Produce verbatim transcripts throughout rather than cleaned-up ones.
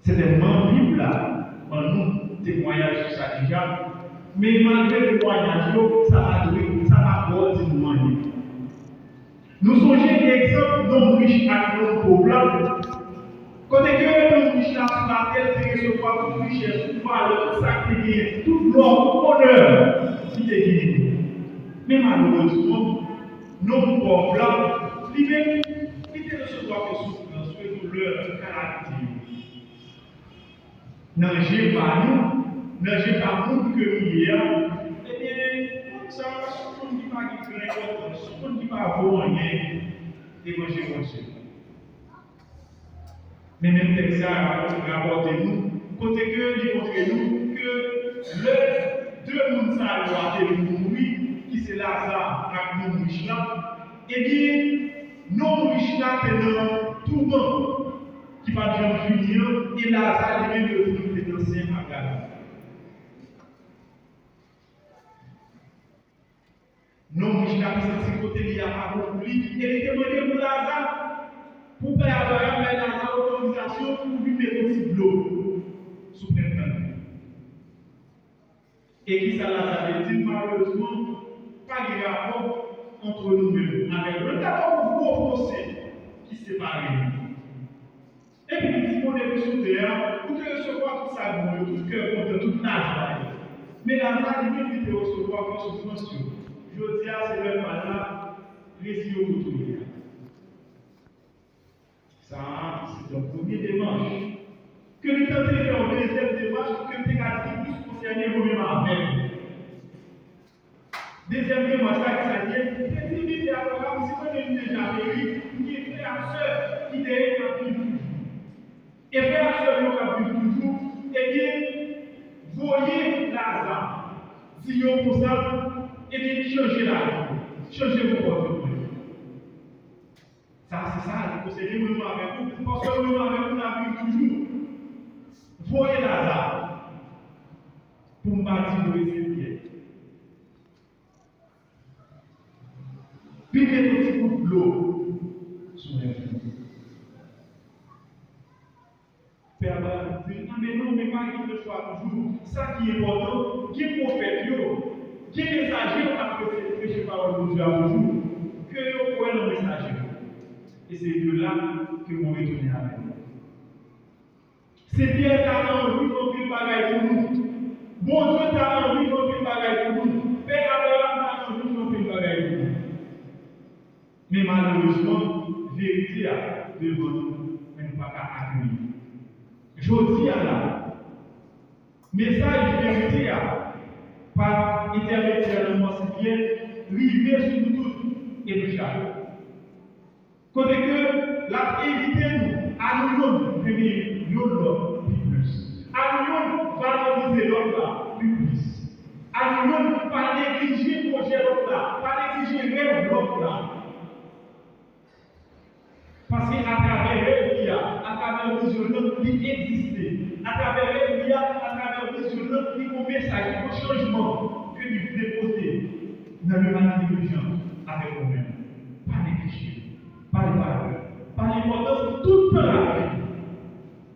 Sètènman, Bib la ban nou temwayaj sou sa deja, men malgre temwayaj yo, sa pa dwe, sa pa twò di nou anyen. Nou sonje egzanp nonm rich ak nonm pòv la, kote ke nonm rich la sou latè te resevwa tout richès, tout valè, tout sa k te genyen, tout lò, tout onè li te genyen. Men malerezman, nonm pòv la, li menm, li te resevwa ke soufrans, ke doulè, ke kalamite yo. Nan je pa nou, nan je pa moun ke nou ye a, ebyen, moun sa a, se yon moun ki pa gen gran enpòtans, se yon moun ki pa vo anyen devan je Bondye. Men menm tèks sa a rapòte nou, kote ke li montre nou ke lè de moun sa yo a te vin mouri, ki se Laza ak nonm rich la, ebyen, nonm rich la te nan touman ki pa t janm fini an, e Laza li menm yo di nou te nan sen ak lavi. Nonm rich la te santi kote li a pa bon pou li, e li te mande pou Laza, pou pè Abraram bay Laza otorizasyon pou vin mete yon ti dlo sou plen tann li. E kisa Laza te di l? Malerezman, pa gen rapò ant nou menm avèk nou. Li ta ba yon gwo fwose ki separe nou. Epi li di, bon, depi sou tè a, ou te resevwa tout sa k bon yo, tout kè kontan, tout lajwa yo. Men Laza li menm, li te resevwa ke soufrans yo. Jodi a, se lè l pa la, resi yo retounen a. Sa a, se yon premye demach. Ke li tante fè yon dezyèm demach, ke m te ka di ki plis konsène mwen menm avè l. Dezyèm demach la, ki sa l ye? Li te di, men pè Abraram, si mwen menm m deja peri, m gen frè ak sè ki dèyè m k ap viv toujou. E frè ak sè m yo k ap viv toujou, ebyen, voye Laza, di yo konsa, ebyen, chanje lavi, chanje konpòtman. Sa se sa, li posede mwen menm avèk ou, paske mwen menm avèk ou n ap viv toujou. Voye Laza, pou m pa di voye Senyè. Vin mete yon ti kout dlo sou lèv mwen. Pè Abraram di, a men non, men pa gen lòt chwa toujou. Sa ki enpòtan, gen pwofèt yo, gen mesaje yo k ap preche, preche pawòl Bondye a toujou, ke yo kwè nan mesaje yo. E se de la ke mwen retounen avè nou. Senyè ta anvi fè anpil bagay pou nou. Bondye ta anvi fè anpil bagay pou nou. Pè Abraram ta anvi fè anpil bagay pou nou. Men malerezman, verite a devan nou, men nou pa ka akeyi. Jodi a la, mesaj verite a, pa entèmedyè nan mwen, Senyè, rive sou nou tout e nou chak. Kote ke l ap envite nou, a nou youn renmen youn lòt pi plis. A nou youn valorize lòt la pi plis. A nou youn pa neglije pwojè lòt la, pa neglije rèv lòt la. Paske atravè rèv li a, atravè vizyon l nan, li egziste. Atravè rèv li a, atravè vizyon l nan, li gon mesaj, li gon chanjman ke li vle pote nan limanite ki jan avèk ou menm. Pa neglije. Pa li valè, pa li enpòtans tout tan lavi.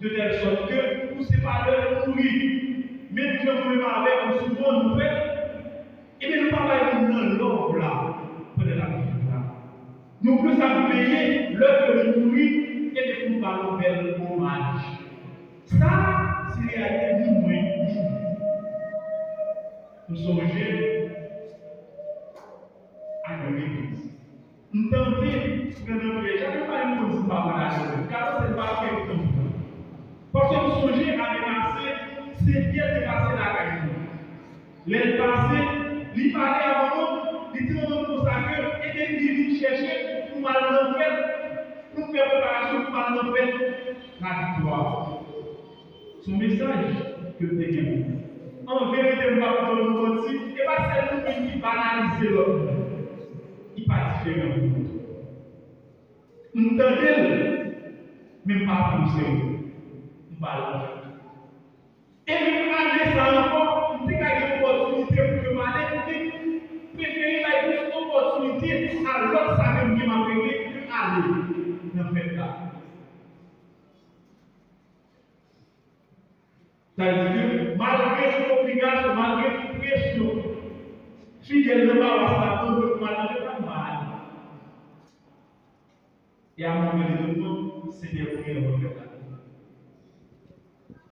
De tèl sòt ke pou se pa lè nou mouri, menm jan mwen menm avèk ou souvan nou fè, ebyen nou pa bay moun nan love la pandan l ap viv la. Nou plis ap veye lè ke li mouri, ebyen pou nou ba l yon bèl omaj. Sa, se reyalite ni mwen, ni nou. M sonje a yon legliz. M tande pran nan pyèj la, men pa yon moun si m pa pran lajan. Gade se m pa fè yon tan. Paske m sonje ane pase, Senyè te pase lakay mwen. Lè l pase, li pale avè mwen, li di mwen konsa ke, ebyen, li vin chèche pou m al nan fèt, pou m fè preparasyon pou m al nan fèt laviktwa. Se yon mesaj ke l te gen pou mwen. An verite, m p ap ba nou manti, e pa sèl nou menm ki banalize lòt moun, ki pa diferan de nou. M tande l, men m pa pran l oserye. M pa al nan fèt. E menm ane sa a ankò, m te ka gen opòtinite pou ke m ale, m te prefere bay plis opòtinite a lòt sa ke m gen m ap regle ke ale nan fèt la. Sa vle di ke malgre tout obligasyon, malgre tout presyon, fidèl nan pawas la, nou pa malere pa mal. E a moman de tout nou, Senyè, priyè nou fè la.